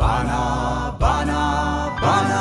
ባና ባና ባና።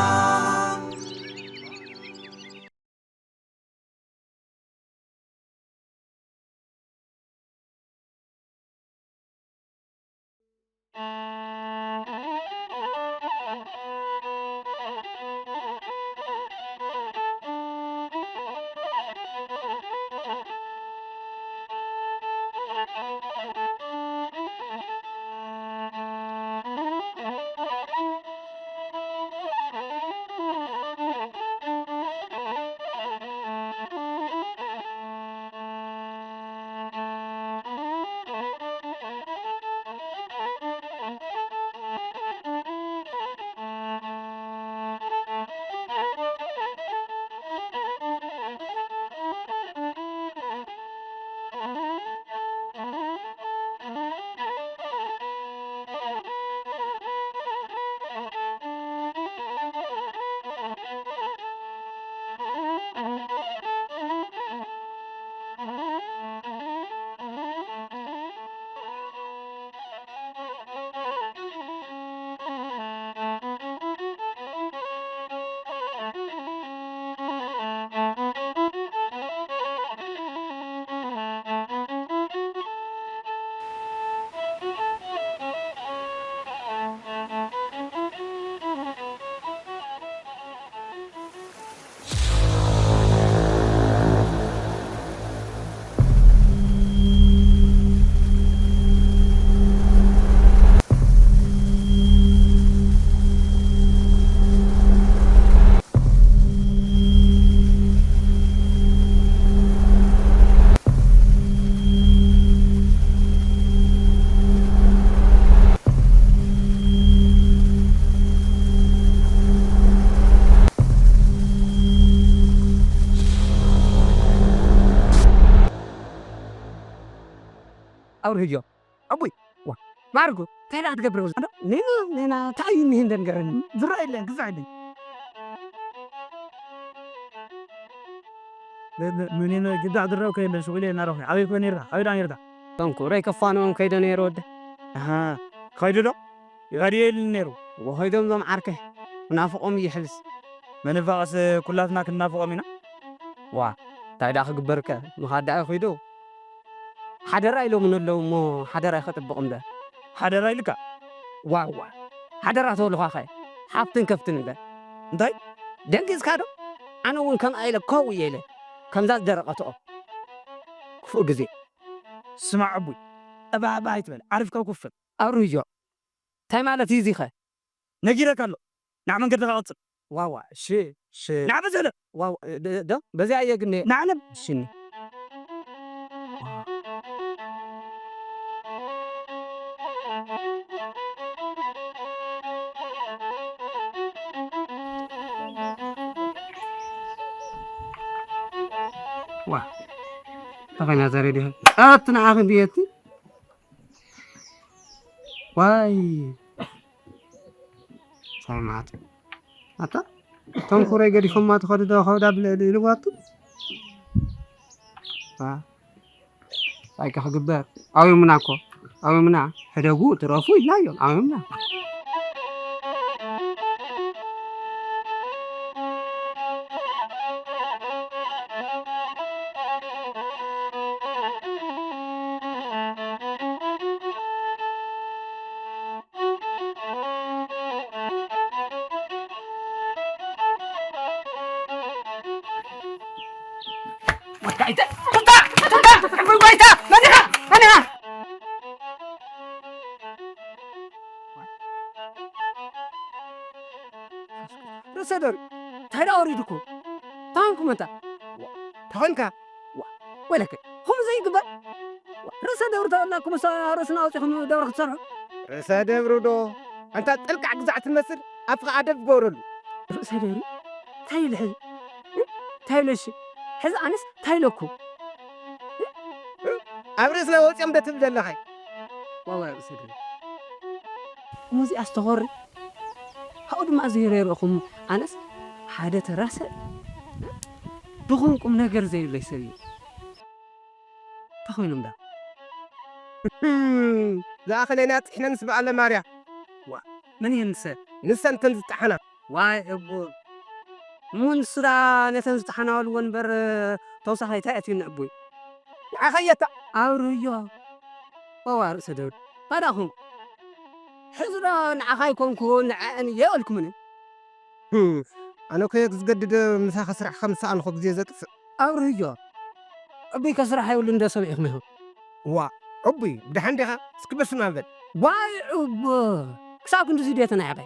ኣውርህዮ። ኣቦይ፣ ዋ፣ ማርጎ፣ እንታይ ደኣ ትገብር? ኣነ፣ ኔና፣ ኔና፣ እንታይ እዩ እኒሄ እንደንገረኒ? ዝረአ የለን፣ ግዛዕ የለን። ነ-፣ ነ-፣ ነ-፣ ነ-፣ ግዳዕ ዝረአ እኮ የለን፣ ሱቕ ኢለ እናረኹ። ኣበይ እኮ ኔርካ? ኣበይ ደኣ ኔርካ? ተንኩረይ ከፋንኦም ከይደ ነይረ ወደ። ኣሃ፣ ከይዱ ዶ? ይኸድዮ ኢሉኒ ነይሩ። ወኸይዶም እዞም ዓርከይ፣ ክናፍቖም እየ ሕልስ። ምንፋቕስ ኩላትና ክንናፍቖም ኢና። ዋ፣ እንታይ ደኣ ክግበርከ፣ ምኻድ ደኣ ይኸይዱ። ሓደራ ኢሎምኒ ኣለዉ እሞ፣ ሓደራይ ከጥብቕ እምበር። ሓደራ ኢልካ? ዋ፣ ዋ፣ ሓደራ ተበልኳኸ፣ ሓፍትን ከፍትን እምበር። እንታይ? ደንጊጽካ ዶ? ኣነ እውን ከምኣ ኢለ ከው እየ ኢለ፣ ከምዛ ዝደረቐት ኦም። ክፉእ ግዜ። ስማዕ ኣቦይ፣ እባ እባ ኣይትበል፣ ዓሪፍካ ኩፍል። ኣውርህዮ። እንታይ ማለት እዩ እዚኸ? ነጊረካ ኣሎ። ንዓ መንገድኻ ቀጽል። ዋዋ፣ እሺ፣ እሺ። ንዓ በዘለ። ዋው፣ ደ-፣ ደ-፣ በዚኣ እየ ግን። ንዓ ነ- እሺ፣ እኒ። ዋ፣ ተኸና ዘሬ ዲኻ? ኣት ንዓኺ ድየቲ? ዋይ፣ ሳይ መዓት። ኣታ፣ ተንኮረይ ገዲፎማ ትኸዱ ዶ፣ ከብዳ ብልዕሊ ኢልዋቱ? ዋ፣ ታይካ ክግበር? ኣውዮምና እኮ፣ ኣውዮምና፣ ሕደጉ፣ ትረፉ ኢልና እዮም፣ ኣውዮምና። ወዳይተ፣ ቱታ፣ ቱታ፣ ዕቡይ ባይታ፣ መን ኢኻ? መን ኢኻ? ርእሰ ደርቢ፣ እንታይ ደኣ ወሪዱኩም? እንታይ ኾንኩም ኣንታ? ዋ፣ እንታይ ኾንካ? ዋ፣ ወይለከ፣ ከምኡ ዘይግበር። ዋ፣ ርእሰ ደብሪ ተበላኩም፣ እሳ ርእስና ኣውጺኹም ደብሪ ክትሰርሑ? ርእሰ ደብሪ ዶ? ኣንታ ጥልቃዕ ግዛዕ ትመስል፣ ኣፍኻ ኣደብ ግበረሉ። ርእሰ ደብሪ? እንታይ ኢለ ሕዚ? እንታይ ኢለ እሺ? ሕዚ ኣነስ እንታይ ኢለኩ? ኣብ ርእስና ወፂኦም ዶ ትብል ዘለኻ? ዋዋ ርእሰ ደብሪ። ሙዚኣ ዝተኾሪ፣ ካብኡ ድማ ዘይረርኹም፣ ኣነስ ሓደ ተራ ሰብ ድኹም ቁም ነገር ዘይብለይ ሰብ እዩ። እንታይ ኮይኖም ዳ? ዝኣኸለና ጥሕነንስ በኣለ ማርያ። ዋ፣ መን እየን ንሰ? ንሰን እተን ዝጠሓና። ዋይ እቡ። እሞ ንሱ ደኣ ነተን ዝጠሓና በልዎ እምበር፣ ተውሳኸ እንታይ ኣትዩኒ እቡይ? ንዓኻ እየታ። ኣብርህዮ። ዋዋ ርእሰ ደውል። ባዳ ኹም። ሕዚ ዶ ንዓኻ ኣይኮንኩ፣ ንዐአን እየ በልኩምኒ። ህም፣ ኣነ እኮ እየ ዝገድድ ምሳኻ ስራሕ ከም ዝሰኣንኹ ግዜ ዘጥፍእ። ኣብርህዮ። ዕቡይ ከስራሕ የብሉን ዶ ሰሚዕኹም ኢኹም? ዋ፣ ዕቡይ፣ ብደሓን ዲኻ? እስኪ በስመ ኣብ በል። ዋይ ዕቡይ፣ ክሳብ ክንድዚ ድዮ ተናዒቐ?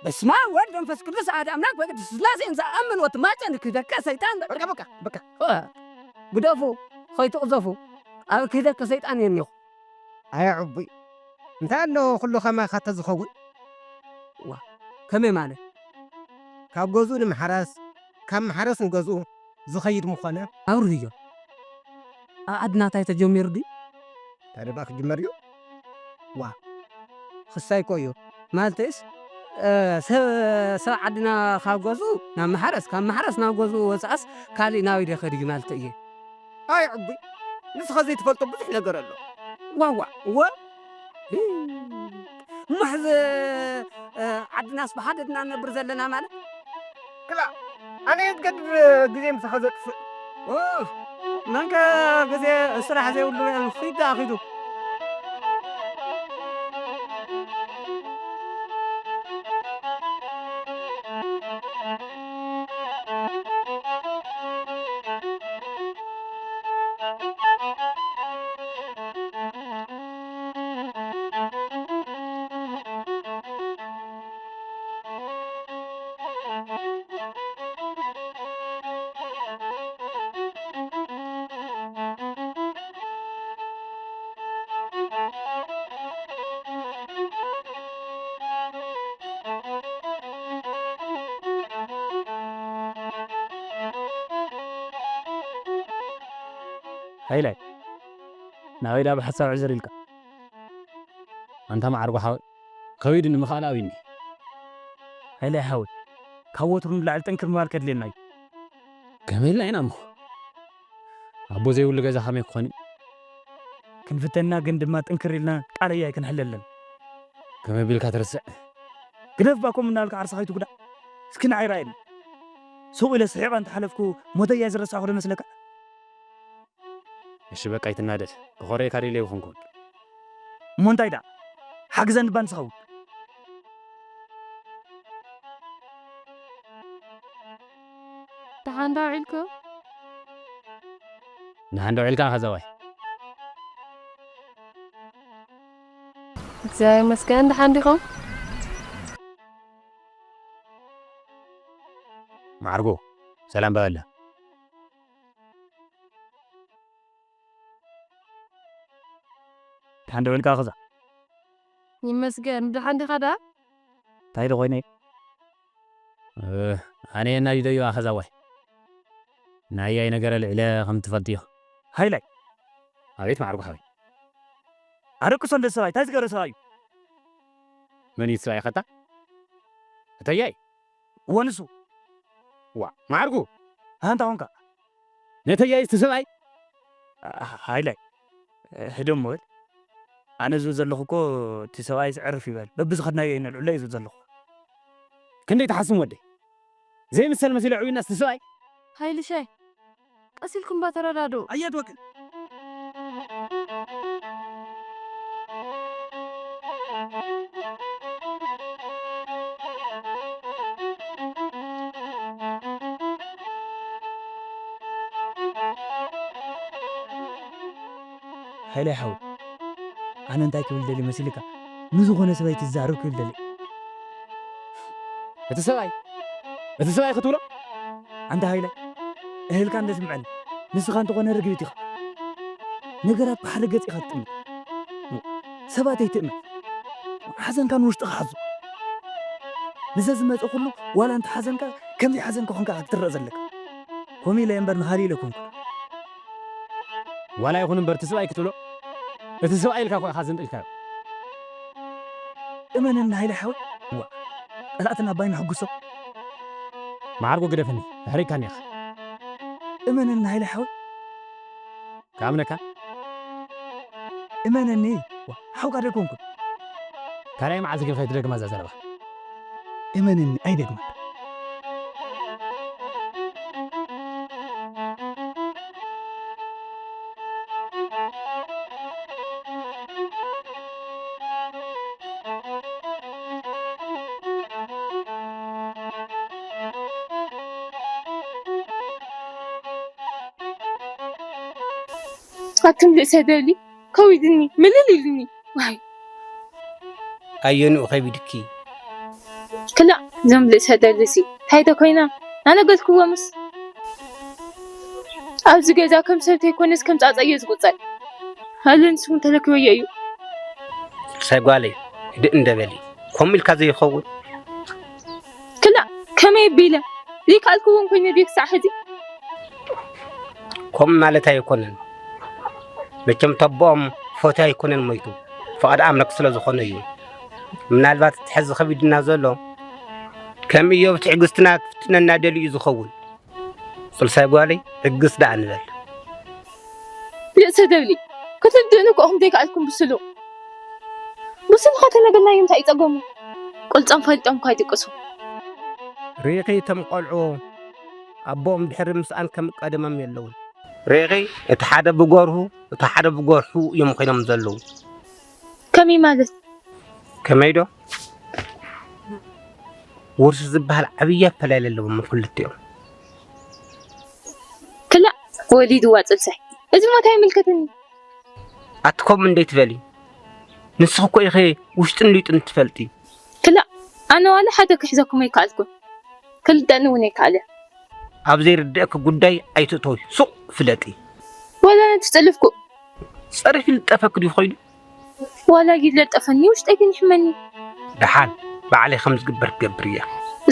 በስመ ኣብ ወወልድ ወመንፈስ ቅዱስ ኣሐዱ ኣምላክ በቅድስት ሥላሴ እንዘ ኣምን ወትማጸን ክህደካ ሰይጣን። በቃ፣ በቃ፣ በቃ። እ፣ ግደፉ፣ ከይትቕዘፉ፣ ኣብ ክህደካ ሰይጣን እየ እኒኹ። ኣየ ዕቡይ፣ እንታይ ኣሎ ኩሉ ከማኻ ተዝኸውን? ዋ፣ ከመይ ማለት? ካብ ገዝኡ ንምሕራስ፣ ካብ ምሕራስ ንገዝኡ ዝኸይድ ምኾነ? ኣውርድዮ። ኣብ ዓድና እንታይ ተጀሚሩ ድዩ? እንታይ ደኣ ክጅመር እዩ? ዋ፣ ክሳይ እኮ እዩ። ማለተይስ፣ እ፣ ሰብ፣ ሰብ ዓድና ካብ ገዝኡ ናብ ምሕራስ፣ ካብ ምሕራስ ናብ ገዝኡ ወጻእስ ካሊእ ናበይ ደኸድ እዩ ማለት እየ። ኣይ ዕቡይ፣ ንስኻ ዘይትፈልጦ ብዙሕ ነገር ኣሎ። ዋዋ፣ እወ። እሞ ሕዚ፣ እ፣ ዓድናስ ብሓደ ድና ንነብር ዘለና ማለት? ክላ፣ ኣነ እየ ዝገድድ ግዜ ምሳኻ ዘጥፍእ። ኡፍ፣ መንከ ግዜ ስራሕ ዘይብሉ ኺድ ደኣ ኺዱ። ሃይላይ፣ ናበይ ደኣ ብሓሳብ ዕዝር ኢልካ? ኣንታ መዓርጎ ሓወይ፣ ከቢድኒ ምኽኣል ኣብዩኒ። ሃይላይ ሓወይ፣ ካብ ወትሩ ንላዕሊ ጥንክር ምባል ከድልየና እዩ። ከመይ ኢልና ኢና እሞ? ኣቦ ዘይብሉ ገዛ ከመይ ክኾን እዩ? ክንፍተና ግን ድማ ጥንክር ኢልና ቃል ኣያይ ክንሕለለን። ከመይ ቢልካ ትርስዕ? ግደፍ እባ ከምኡ እናበልካ ዓርሰኻ ኣይትጉዳእ። እስኪ ንዓይ ርኣየኒ። ሱቕ ኢለ ስሒቐ እንተሓለፍኩ ሞተይ ኣያይ ዝረሳዕኹ ዶ መስለካ? እሺ በቃ ኣይትናደድ። ክኾርየካ ደልየ ኣይኮንኩን። እሞ እንታይ ደኣ? ሓግዘኒ እባ ንስኻ እውን። ደሓን ዶ ውዒልኩም? ደሓን ዶ ውዒልካ ኸዛዋይ? እግዚኣብሔር ይመስገን፣ ደሓን ዲኹም? ማዕርጎ፣ ሰላም በላ። ደሓን ዶ ውዒልካ ኸዛ? ይመስገን፣ ደሓን ዲኻ ደኣ? እንታይ ዶ ኮይነ? እ፣ ኣነ የናዲደዮ ኣኸዛዋይ። ናይ ኣያይ ነገር ኣልዒለ ከም ትፈልጥዮ። ሃይላይ። ኣቤት ማዕርጉ ሓወይ። ኣደቅሶ እንደ ሰብኣይ፣ እንታይ ዝገበረ ሰብኣይ እዩ? መን እዩ እቲ ሰብኣይ ኸታ? እቲ ኣያይ? እወ ንሱ። ዋ፣ ማዕርጉ። ኣንታ ኾንካ? ነቲ ኣያይስ እቲ ሰብኣይ? ኣ-፣ ሃይላይ፣ ህደም በል። ኣነ ዝብል ዘለኹ እኮ እቲ ሰብኣይስ ዕርፍ ይበል። በብዝኸድናዮ ኣይነልዕሎ እየ ዝብል ዘለኹ። ክንደይ ትሓስም ወደይ? ዘይምሰል መሲሉ ኣዕብዩናስ እቲ ሰብኣይ? ሃይልሻይ፣ ቀስ ኢልኩም እባ ተረዳድኡ። ኣየት ወክል። ሃይለ ሓው፣ ኣነ እንታይ ክብል ደልየ መሲልካ? ንዝኾነ ሰብኣይ ትዛረብ ክብል ደልየ። እቲ ሰብኣይ፣ እቲ ሰብኣይ ክትብሎ? ኣንታ ሃይለ፣ እህልካ እንደ ስምዐኒ፣ ንስኻ እንተኾነ ርግቢት ኢኻ። ነገራት ብሓደ ገጽ ኢኻ ትጥምት። ሰባት ኣይትእመን። ሓዘንካ ንውሽጥኻ ሓዞ። ንዘዝመጽእ ኩሉ ዋላ እንተ ሓዘንካ፣ ከም ዘይሓዘንካ ኮንካ ክትረእ ዘለካ። ከምኡ ኢለ እየ እምበር ንኻልእ ኢለ ኣይኮንኩን። ዋላ ይኹን እምበር እቲ ሰብኣይ ክትብሎ፣ እቲ ሰብኣይ ኢልካ እኮ ኢኻ ዘንጢልካዮ። እመነኒ ሃይለ ሓወይ፣ ዋ፣ ጸላእትና ኣባይ ንሕጉሶ። መዓርጎ ግደፈኒ፣ ኣሕሪቅካኒ ኢኻ። እመነኒ ሃይለ ሓወይ። ክኣምነካ? እመነኒ፣ ዋ፣ ሓውካ ዶ ኣይኮንኩን? ካልኣይ መዓልቲ ግን ከይትደግማ እዛ ዘረባ። እመንኒ፣ ኣይደግማ። ኣቱም ልእሰ ደሊ ከዊድኒ ምልል ኢሉኒ። ዋይ። ኣየንኡ ከቢድኪ? ክላእ፣ እዞም ልእሰ ደልሲ እንታይ ዶ ኮይና? ኣነ ገልክዎምስ ኣብዚ ገዛ ከም ሰብ ተይኮነስ ከም ጻጸዮ ዝቁጸር። ኣለ ንስኹም ተለክበዮ እዩ። ሳይ ጓለይ፣ ህድእ እንደ በሊ። ከምኡ ኢልካ ዘይኸውን። ክላእ፣ ከመይ ኣቢለ? ዘይከኣልክዎም ኮይነ ድየ ክሳዕ ሕዚ? ከምኡ ማለት ኣይኮነን። መቸም ተቦኦም ፎቲ ኣይኮነን ሞይቱ፣ ፍቓድ ኣምላክ ስለ ዝኾነ እዩ። ምናልባት እቲ ሕዚ ከቢድና ዘሎ፣ ከም ኢዮብ ትዕግስትና ክፍትነና ደልዩ እዩ ዝኸውን። ሱልሳይ ጓለይ፣ ዕግስ ደኣ ንበል። ልእሰ ደብሊ፣ ክትርድእኒ እኮ ኢኹም ዘይከኣልኩም ብስሉ። ብስሉ ከተነገርናዮ እንታይ እዩ ጸገሙ? ቁልጾም ፈሊጦም እኳ ይድቅሱ። ርኢኺ እቶም ቆልዑ ኣቦኦም ድሕሪ ምስኣን ከም ቀደሞም የለውን። ርኢኺ እቲ ሓደ ብጎርሁ፣ እቲ ሓደ ብጎርሑ እዮም ኮይኖም ዘለዉ። ከመይ ማለት? ከመይ ዶ? ውርሲ ዝበሃል ዓብዪ ኣፈላላይ ኣለዎም ክልቲኦም። ክላእ ወሊድዋ ጽልሳይ። እዚ ሞት ኣይምልከተኒ። ኣቲ ከምኡ እንዴት በሊ? ንስኺ እኮ ኢኺ ውሽጥን ሊጡን ትፈልጢ። ክላእ ኣነ ዋላ ሓደ ክሕዘኩም ኣይከኣልኩን። ክልጠኒ እውን ኣይከኣልን። ኣብ ዘይርድአኪ ጉዳይ ኣይትእተዊ። ሱቕ ፍለጢ። ዋላ ነቲ ጸለፍኩ። ጸሪፊ ልጠፈኪ ድዩ ኾይኑ? ዋላ ይለጠፈኒ ውሽጠይ ግን ይሕመኒ። ደሓን ባዕለይ ከም ዝግበር ክገብር እየ።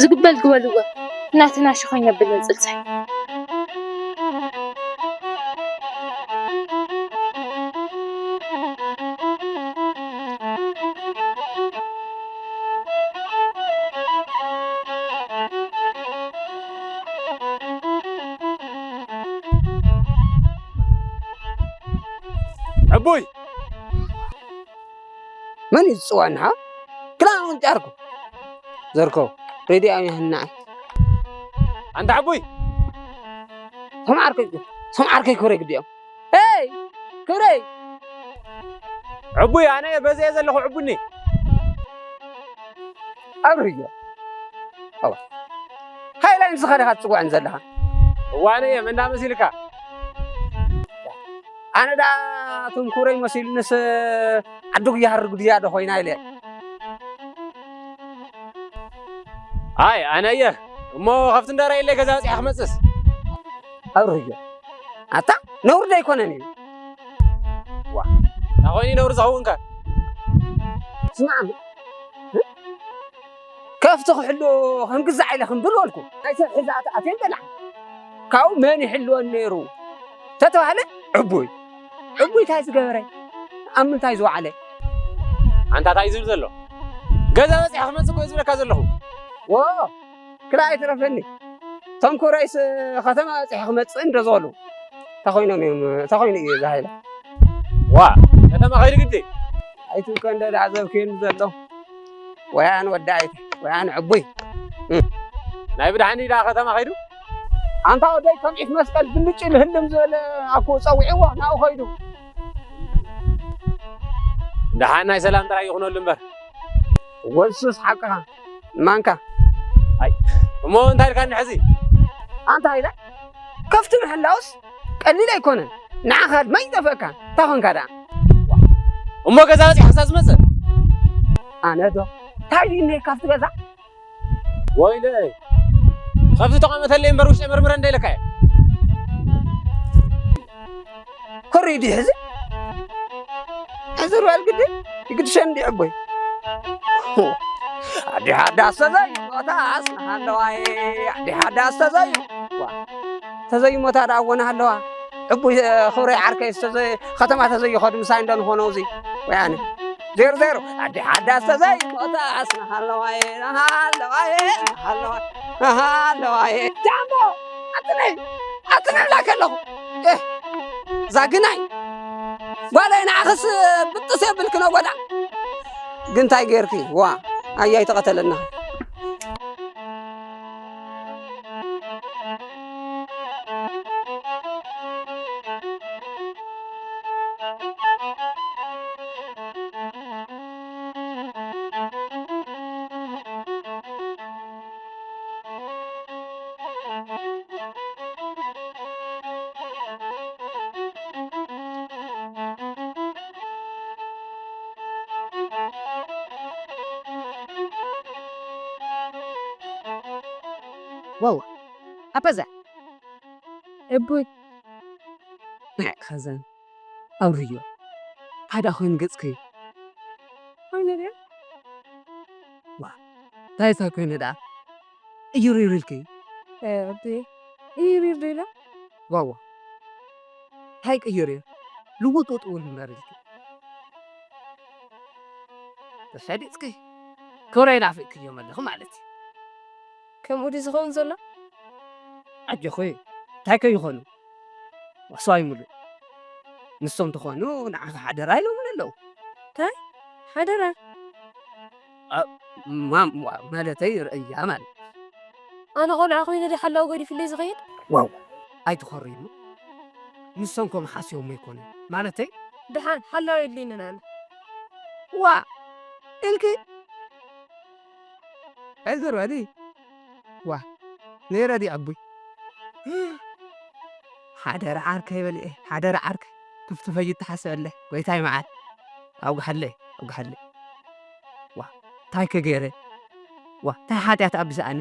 ዝግበር ግበርዎ። ናትና ሽኾኛ ብለን ጽልሳይ። ዕቡይ! መን እዩ ዝጽዋዕ ንሓ? ክላእ ቅንጫርኩ። ዘርኮ፣ ሬድዮ ኣሚሃና። ኣንታ ዕቡይ! ሰምዓርከይ፣ ሰምዓርከይ ክብረይ ግዲኦም። ሄይ! ክብረይ! ዕቡይ፣ ኣነ እየ በዚ እየ ዘለኹ፣ ዕቡኒ። ኣብርዮ። ኣዋ። ሃይላይ ንስኻ ዲኻ ትጽውዐን ዘለኻ? እዋ፣ ኣነ እየ፣ መን ደኣ መሲልካ? ኣነ ደኣ እቶም ክብረይ መሲሉንስ ዓዲ ጉያ ሃሪ ጉድያ ዶ ኮይና ኢለ። ኣይ፣ ኣነ እየ። እሞ ካብቲ እንዳራ ኢለ ገዛ በጺሐ ክመጽእስ? ኣብርዮ። ኣታ ነውሪ ዶ ኣይኮነን እዩ? ዋ፣ እንታይ ኮይኑ ነውሪ ዝኸውን ከ? ስማዕ፣ ከፍቲ ክሕሉ ከም ግዛዕ ኢለ ክምብል በልኩ። ናይ ሰብ ሕዛ ኣትኣትየን በላዕ። ካብኡ መን ይሕልወን ነይሩ? ተተባህለ ዕቡይ። ዕቡይ እንታይ ዝገበረ? ኣብ ምንታይ ዝወዓለ? ኣንታ እንታይ ዝብል ዘሎ? ገዛ በጺሐ ክመጽእ እኮ ዝብለካ ዘለኹ። ዎ፣ ክላ ኣይትረፈኒ። ቶም ኩረይስ ከተማ በጺሐ ክመጽእ እንዶ ዝበሉ። ተኾይኖም እዮም፣ ተኾይኑ እዩ እዛ ሃይለ። ዋ፣ ከተማ ኸይዱ ግዲ? ኣይትብከ እንደ ዳዕዘብ ከይኑ ዘሎ። ወያን ወዳይት፣ ወያን ዕቡይ። እም። ናይ ብድሓኒ ደኣ ከተማ ኸይዱ? ኣንታ ወደይ ከም ዒፍ መስቀል ብልጭ ልህልም ዝበለ ኣኮ ጸዊዕዎ፣ ናብኡ ኸይዱ። ደሓን ናይ ሰላም ጥራይ ይኹነሉ እምበር። ወሱስ ሓቅኻ። ማንካ። ኣይ፣ እሞ እንታይ ኢልካኒ ሕዚ? ኣንታ ኢለ፣ ከፍቲ ምሕላውስ ቀሊል ኣይኮነን። ንዓኻ ድማ ይጠፍእካ። እንታይ ኾንካ ደኣ? እሞ ገዛ በጺሐ ክሳብ ዝመጽእ? ኣነ ዶ? እንታይ ድዩ እኒሄ ካብቲ ገዛ? ወይለይ፣ ከፍቲ ተቐመተለይ እምበር ውሽጠ መርምረ እንደ ኢለካ እየ። ኮሪ ድዩ ሕዚ? ሕዚ ርባል ግዲ ይግድሸን እንዲ ዕቦይ። ኣዲ ሓዳስ ተዘይሞታስ ንሃለዋይ፣ ኣዲ ሓዳስ ተዘይ-፣ ዋ፣ ተዘይሞታ ደኣ ወን ሃለዋ። ዕቡይ፣ እ፣ ኽብረይ ዓርከይ ዝተዘይ-፣ ኸተማ ተዘይኸዱ ምሳይ እንደንኾነው እዚ። ወያነ። ዜሮ ዜሮ። ኣዲ ሓዳስ ተዘይሞታስ ንሃለዋይ፣ ንሃለዋይ፣ ንሃለዋይ፣ ንሃለዋይ። ጃምቦ! ኣትነይ! ኣትነይ እብላ ከለኹ። ኤህ! ዛግናይ! ጓለይ ንዓኽስ ብጥስ የብልክን ኣጎዳ። ግን እንታይ ጌርኪ? ዋ፣ ኣያይ ተቐተለና። ዋው፣ ኣበዛ። እቡይ። ናይ ሓዘን ኣውርዮ። ሓደ ኮይኑ ገጽኪ። ኮይኑ ድዩ? ዋ፣ እንታይ እታ ኮይኑ ደኣ? ቅይርይር ኢልኪ። እ፣ ኣቢ፣ ቅይርይር ዶ ኢላ? ዋዋ። እንታይ ቅይርይር? ልውጥውጥ እውን እምበር ኢልኪ። ተፈሊጥኪ። ክብረይ ናፊቕክዮ ኣለኹ ማለት እዩ። ከምኡ ድዩ ዝኸውን ዘሎ? ኣጆኺ፣ እንታይ ከ ይኾኑ? ዋስዋይ ምሉእ። ንሶም ተኾኑ ንዓኺ ሓደራ ኢሎምን ኣለዉ። እንታይ? ሓደራ? ኣ-፣ ማ-፣ ማ-፣ ማለተይ ርእያ ማለት። ኣነ ቆልዓ ኮይነ ድየ ሓላዊ ገዲፍለይ ዝኸይድ? ዋው፣ ኣይትኾርዩ። ንሶም ከም ሓስዮሞ ኣይኮነን። ማለተይ? ደሓን ሓላዊ የድልየንን ኣነ። ዋ፣ ኢልኪ? ኣይዞር በሊ። ዋ፣ ነይረ ድዩ ኣቦይ? ሓደራ ዓርከይ በልኤ፣ ሓደራ ዓርከይ። ክፍትፈይ ይተሓሰበለ፣ ጎይታይ መዓል። ኣውግሓለይ፣ ኣውግሓለይ። ዋ፣ እንታይ ከ ገይረ? ዋ፣ እንታይ ሓጢኣት ኣቢሰኣኒ?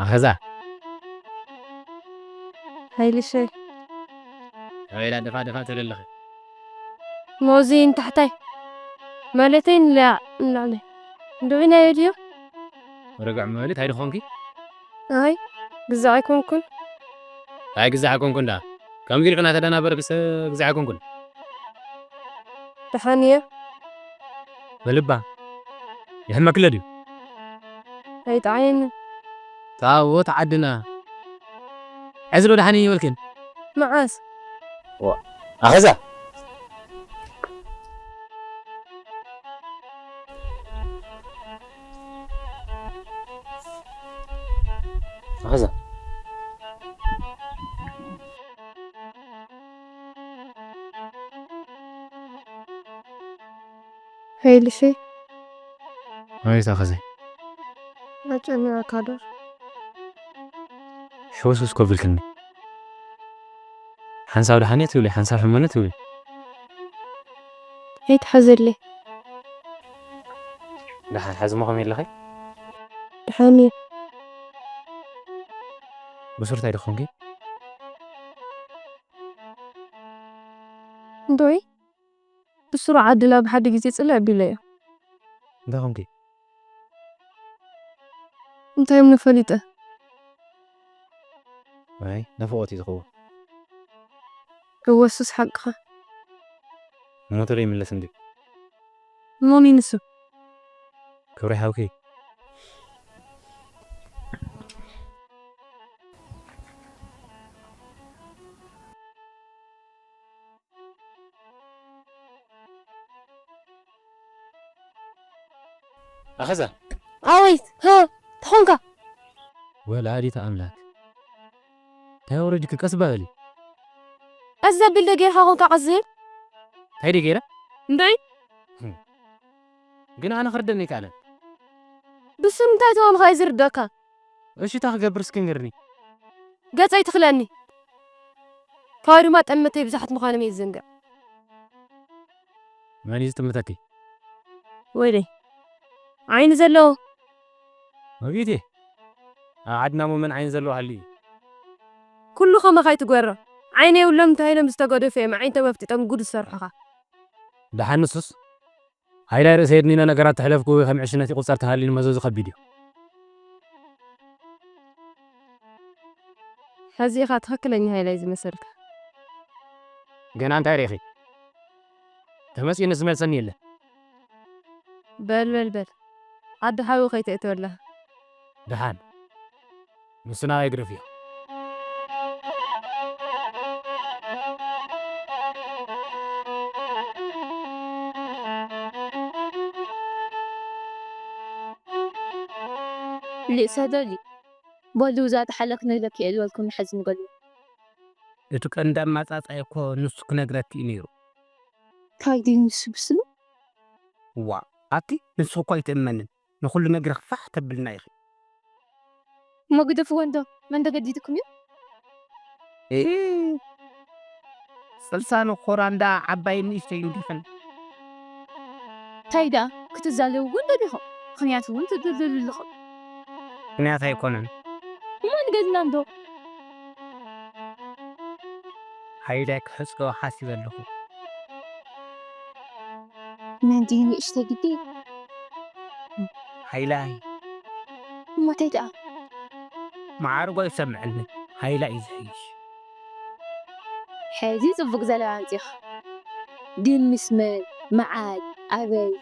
ኣኸዛ። ሃይልሸይ። ኣበይ ኢላ ደፋ ደፋ ትብል ኣለኺ? ሞዚ ንታሕታይ። ማለተይ ንላ-፣ ንላዕሊ። እንድዒ ናይ ድዩ? ርግዕ ምበሊ፣ እንታይ ደኾንኪ? ኣይ፣ ግዛዕ ኣይኮንኩን። ኣይ፣ ግዛዕ ኣይኮንኩን ደኣ። ከምዚ ኢልክና ተደናበርክስ ግዛዕ ኣይኮንኩን። ደሓን እየ። በልባ፣ ይሕመክለ ድዩ? ኣይጠዓየንን። ታቦት ዓድና። ሕዚ ዶ ደሓን እየ ይበልክን? መዓስ? ዋ፣ ኣኸዛ። ኣኸዛ። ሄልሲ። ኣቤት ኣኸዘይ። ኣጨኒቐካ ዶ? ሕውስውስ ኮ ቢልክኒ። ሓንሳብ ደሓን እየ ትብሊ፣ ሓንሳብ ሕሙም እየ ትብሊ። ኣይትሓዘለይ። ደሓን ሓዚ እሞ ከመይ ኣለኺ? ደሓን እየ። ብሱር እንታይ ደኾንኪ? እንዶይ፣ ብስሩ ዓድና ብሓደ ግዜ ጽልእ ኣቢለዮ። እንታይ ኾንኪ? እንታይ እሞ ፈሊጠ? ኣይ፣ ናፍቖት እዩ ዝኸውን። እወ፣ እሱስ ሓቅኻ። ንሞተር ይምለስ እንድዩ። መን እዩ ንሱ? ክብሪ ሓውኪ። ኣኸዛ። ኣወይት፣ ሀ፣ ተኾንካ? ወላዲት ኣምላክ። እንታይ ወረድኪ? ቀስ በሊ። ቀስ ዘብል ዶ ጌርካ ኮንካ ቀስ ዝብል? እንታይ ዶ ጌረ? እንድዒ። ህም። ግን ኣነ ክርደኒ ኣይከኣለን። ብስም እንታይ ተኾንካ እዩ ዝርደካ? እሺ፣ እንታይ ክገብር እስኪ ንገርኒ። ገጸይ ትኽለኒ። ካብኡ ድማ ጠመተይ ብዙሓት ምዃኖም እየ ዝዝንግዕ። መን እዩ ዝጥምተኪ? ወይለይ። ዓይኒ ዘለዎ። መብይቲ። ኣብ ዓድና እሞ መን ዓይኒ ዘለዎ ሃልዩ እዩ? ኩሉ ከማኻ ኣይትግበሮ። ዓይኒ የብሎም እንተባሂሎም ዝተገደፉ እዮም። ዓይኒ ተመፍጢጦም ጉድ ዝሰርሑኻ። ደሓን ንሱስ? ሃይላይ ርእሰ የድኒነ ነገራት ተሕለፍኩ ወይ ከም ዕሽነት ይቑጸር ተሃሊሉ መዘዙ ከቢድ እዩ። ሕዚ ኢኻ ትኽክለኛ ሃይላይ ዝመሰልካ። ገና እንታይ ርኢኺ? ተመስገን ዝመልሰኒ የለን። በል በል በል፣ ዓዲ ሓዊ ከይተእትወላ። ደሓን ንሱ ናባይ ግደፍዮ። ልእሰ ደሊ በሉ እዛ ተሓለክ ነለክ የልበልኩም ንሐዚ ንገሉ። እቲ ቀንዲ ኣማጻጻይ እኮ ንሱ ክነግረኪ እዩ ነይሩ። ካይዲ ንሱ ብስሉ ዋ ኣቲ ንሱ እኮ ኣይትእመንን፣ ንኹሉ ነግረኽ ፋሕ ተብልና ኢኺ። እሞ ግደፍዎ እንዶ መን ደገዲድኩም እዩ? ኤ፣ ስልሳ ንኾራ እንዳ ዓባይ ንእሽተይ እንዲኽን። እንታይ ደኣ ክትዛለዩ እውን ደሊኹም? ምኽንያት እውን ትድልድሉ ኣለኹም። ምኽንያት ኣይኮነን። እሞ ንገድና እንዶ? ሃይላይ ክሕጽዮ ሓሲበ ኣለኹ። መን ድዩ ንእሽተይ ግዲ? ሃይላይ እሞ እንታይ ደኣ? መዓርጎ ይሰምዐኒ። ሃይላይ እዩ ዝሕይሽ። ሕዚ ጽቡቕ ዘለዋ ኣምጺኻ። ግን ምስ መን? መዓይ? ኣበይ?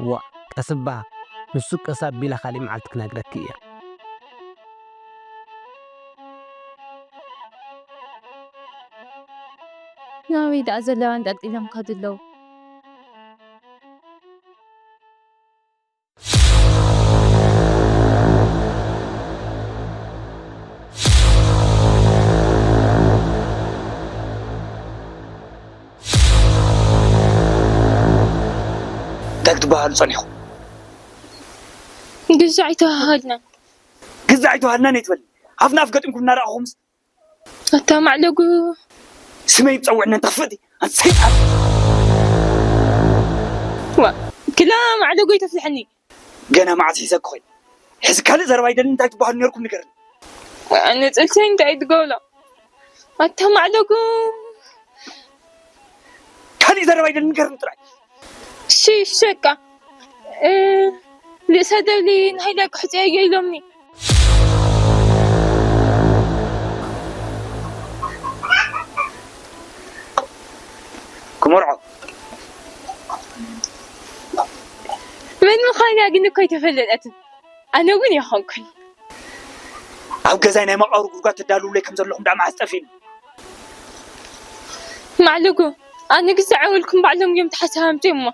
ዋ ቀስባ ንሱ ቀስ ኣቢላ ካሊእ መዓልቲ ክነግረኪ እየ። ናበይ ደኣ ዘለዋ ኣንጠልጢሎም ከዱ ኣለዉ? እንታይ ክትበሃሉ ጸኒኹም? ግዛዕ ኣይተዋሃሃድናን። ግዛዕ ኣይተዋሃድናን ኣይትበል። ኣፍና ኣፍ ገጢምኩም እናረኣኹምስ ኣታ ማዕለጉ ስመይ ይጸውዕነን ተኽፍእቲ ኣንተ ሰይጣን። ዋ ክላ ማዕለጉ ይተፍልሐኒ። ገና መዓስ ሒዘ ክኾይን? ሕዚ ካልእ ዘረባ ይደልን እንታይ ትበሃሉ ነርኩም ንገርኒ። ኣነ ጽልሰይ እንታይ ትገብሎ? ኣታ ማዕለጉ ካልእ ዘረባ ይደልን ንገርኒ ጥራይ። ሺ ሸቃ እ፣ ልእሰ ደሊ ንሃይለ ክሕጽዮ እየ ኢሎምኒ። ክመርዖ መን ምዃና ግን እኮ ኣይተፈለጠትን። ኣነ እውን የኾንኩን። ኣብ ገዛይ ናይ መቃብር ጉድጓድ ተዳልውለይ ከም ዘለኹም ዳኣ መዓስ ጠፊእኒ። ማዕለጉ ኣነ ግዛዕ ኣወልኩም ባዕሎም እዮም ተሓሳባምቲ እሞ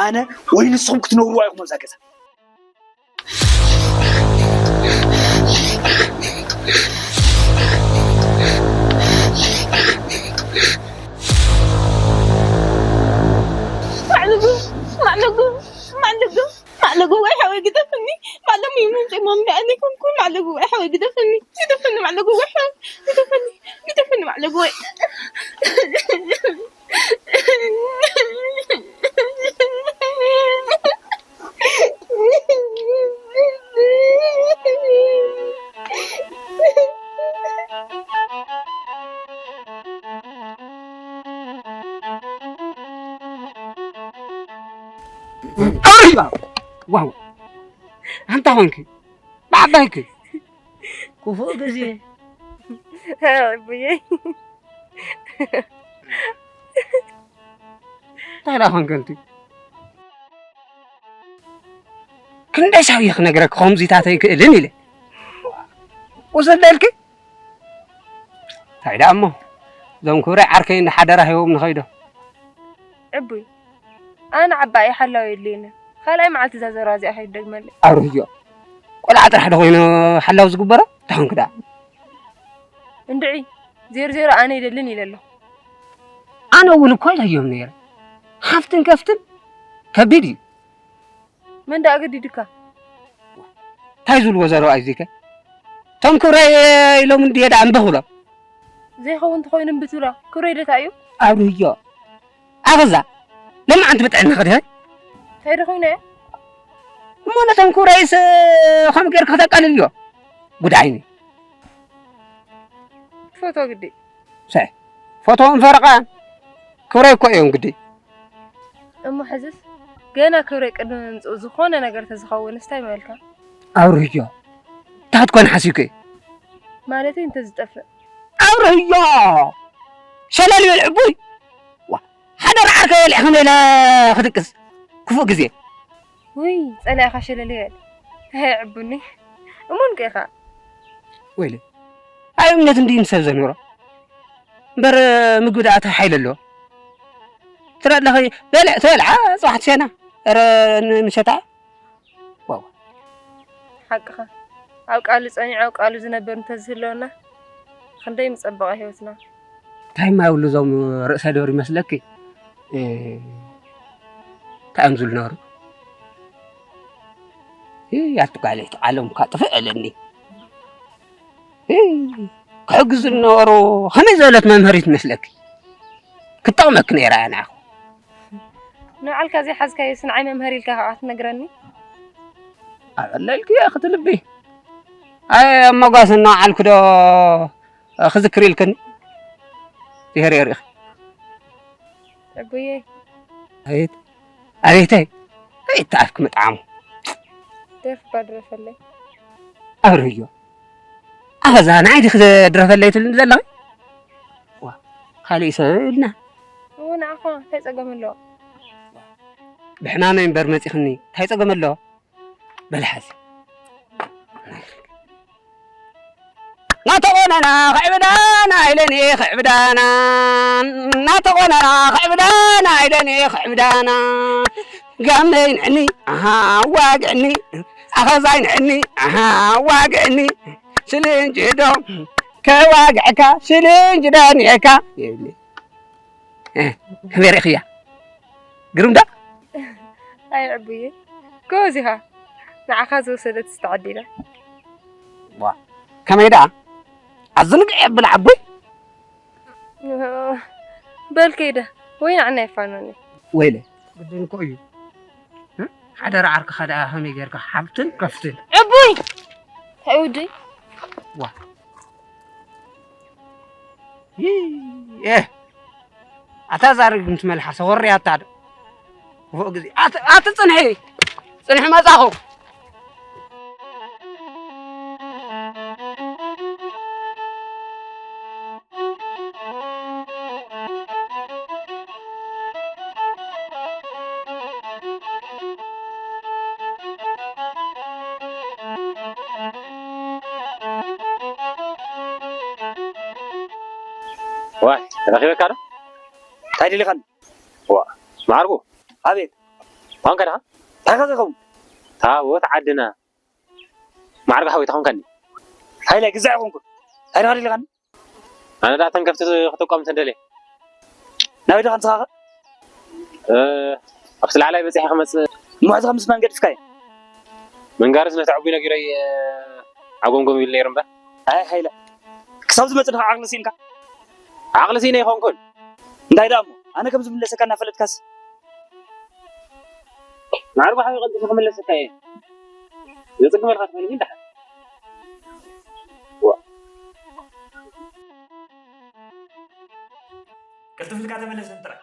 ኣነ ወይ ንስኹም ክትነብሩ ኣይኹም ኣብዛ ገዛ። ማዕለጉ ማዕለጉ ማዕለጉ ማዕለጉ ወይ ሓወይ ግደፍኒ። ማዕለሙ ይሙን ፂሞም ደኣኒ ኮንኩ ማዕለጉ ወይ ሓወይ ግደፍኒ። ግደፍኒ ማዕለጉ ወይ ሓወይ ግደፍኒ። ግደፍኒ ማዕለጉ ወይ ኣይ ዋው ኣንታ ኾንኪ ብዓባይኪ ክፉእ ግዜ ኣቦየይ እንታይ ደኣ ኾንከንቲ ክንደይ ሳብየ ክነግረኪ ከምዚታት ኣይክእልን ኢለ ውሰደልኪ እንታይ ደኣ እሞ እዞም ክብረይ ዓርከይ እንዳ ሓደራ ሂቦም ንኸይዶ ዕቡይ ኣነ ዓባይ ሓላው የድልየኒ ካልኣይ መዓልቲ እዛ ዘረባ እዚኣ ከይትደግመለይ ኣብርህዮ ቆልዓ ጥራሕ ዶ ኮይኑ ሓላው ዝግበሮ እንታይ ኾንኪ ደኣ እንድዒ ዜሮ ዜሮ ኣነ ይደልን ኢለ ኣለኹ ኣነ እውን እኮ ኢለዮም ነይረ ሃፍትን ከፍትን ከቢድ እዩ መን ደኣ ኣገዲዱካ እንታይ ዝብልዎ ዘረባ እዩ ዚከ እቶም ክብረይ ኢሎም እንድየ ደኣ እምቢ ክብሎም ዘይኸውን እንተኾይኑ እምቢ ትብሎ ክብረይ ደታ እዩ ኣብርህዮ ኣበዛ ለማዓንቲ ብጥዕና ኸድሀ እንታይ ዶ ኮይነ እየ እሞ ነቶም ክብረይስ ከም ገይርካ ክተቃልልዮ ጉድ ዓይኒ ፎቶ ግዲ ሰ ፎቶውን ፈረቓ ክብረይ እኮ እዮም ግዲ እሞ ሕዝስ ገና ክብረይ ቅድሚ ምምፅኡ ዝኾነ ነገር ተዝኸውን እንታይ ምበልካ? ኣብርህዮ፣ እንታይ ክትኮን ሓሲብኪ? ማለተይ እንተዝጠፍእ። ኣብርህዮ! ሸለል ይበል ዕቡይ! ዋ፣ ሓደ ረዓር ከይበልዕ ከመይ ኢለ ክድቅስ? ክፉእ ግዜ። ውይ፣ ጸላኢኻ ሸለል ይበል። ኣይ ዕቡኒ። እሙን ከ ኢኻ? ወይለ፣ ኣይ እምነት እንድዩ ንሰብ ዘንብሮ። እምበር ምግቢ ደኣ እንታይ ሓይሊ ኣለዎ? ትርኢ ኣለኺ፣ በልዕ ትበልዓ፣ ጽባሕ ትሸና። ኧረ ን-፣ ምሸታ። ዋው። ሓቅኻ። ኣብ ቃሉ ጸኒዑ ኣብ ቃሉ ዝነብር እንተዝህልወና፣ ክንደይ ምጸበቐ ህይወትና። እንታይ ማይ ብሉ እዞም ርእሰ ደብር ይመስለኪ? እ፣ እንታይ እዮም ዝብሉ ነበሩ? እ፣ ኣቲ ጓለይቲ ዓለም እኳ ጥፍእ ኣለኒ። እ፣ ክሕግዙ ዝነበሩ ከመይ ዝበለት መምህሪት መስለኪ? ክትጠቕመኪ ነይራ እያ ንዓኹ። ንባዕልካ ዘይሓዝካዮስ ንዓይ መምህር ኢልካ ከዓ ክትነግረኒ? ኣበለ ኢልክዮ ክትልቢ። ኣይ፣ ኣብ መጓሰ እናወዓልኩ ዶ ክዝክር ኢልክኒ? ድሕሪ ርኢኺ። ዕቡየይ። ኣቤት። ኣቤተይ። ኣቤት፣ ኣፍኪ ምጥዓሙ። ደርፊ እኳ ድረፈለይ። ኣብርህዮ። ኣኸዛ ንዓይ ዲኺ ዘድረፈለይ ትብልኒ ዘለኺ? ዋ፣ ካሊእ ሰብ ኢልና። እዎ፣ ንዓኻ እንታይ ጸገም ኣለዎ? ብሕማመይ እምበር መጺኽኒ፣ እንታይ ጸገም ኣለዎ? በል ሓዚ። እናተቖነና ክዕብዳና ኢለኒ ክዕብዳና፣ እናተቖነና ክዕብዳና ኢለኒ ክዕብዳና፣ ጋመይ ንዕኒ ኣሃ ዋግዕኒ፣ ኣኸዛይ ንዕኒ ኣሃ ዋግዕኒ፣ ሽልንጅዶ ከዋግዕካ ሽልንጅዶ ኒኤካ ይብሊ። እ፣ ከመይ ርኢኽያ? ግርም ዶ? ኣይ ዕቡየ፣ ጎበዝ ኢኻ። ንዓኻ ዝወሰደት ዝተዓዲላ። ዋ፣ ከመይ ደኣ? ኣዝንግዕ የብል ዓቡይ። በል ከይደ፣ ወይ ንዓና ይፋኖኒ። ወይለ፣ ግድን እኮ እዩ። እ? ሓደራ ዓርክኻ ደኣ ከመይ ጌርካ ሓብትን ከፍትን? ዕቡይ! እንታይ ወደይ? ዋ። ይህ፣ ኣታ እዛ ርግምቲ መልሓሰ ወርያታ ዶ? ክፉእ ግዜ። ኣት-፣ ኣቲ ጽንሒ፣ ጽንሒ መጻኹ። ዋይ፣ ረኺበካ ዶ? እንታይ ደሊኻኒ? ዋ፣ ማዕርጉ። ኣቤት። ታንከ ደኻ? እንታይ ከ ዝኸውን? ታቦት ዓድና። ማዕርጉ ሓወይ፣ ታኾንካኒ። ሃይለ፣ ግዛዕ ይኹንኩ። እንታይ ደኻ ደሊኻኒ? ኣነ ደኣ እተን ከፍቲ ክጥቆም እንተ ደልየ። ናበይ ደኻ ንስኻ ኸ? እ፣ ኣብቲ ላዕላይ በጺሐ ክመጽእ። እሞ ሕዚ ኸ ምስ መን ገዲፍካዮ? ምንጋርስ ነቲ ዕቡይ ነጊረይ፣ እ፣ ዓጎምጎም ኢሉ ነይሩ እምበር። ኣይ ሃይለ፣ ክሳብ ዝመጽእ ደኻ ዓቕሊ ስኢንካ? ዓቕሊ ስኢነ ኣይኮንኩን። እንታይ ደኣ እሞ፣ ኣነ ከም ዝምለሰካ እናፈለጥካስ? ማዕርጉ ሓወይ፣ ቀልጢፈ ክምለሰካ እየ። ዘጽግመልካ ትኾይኑ ግን ደሓን። ዋ። ቅልጥፍ ኢልካ ተመለሰኒ ጥራይ።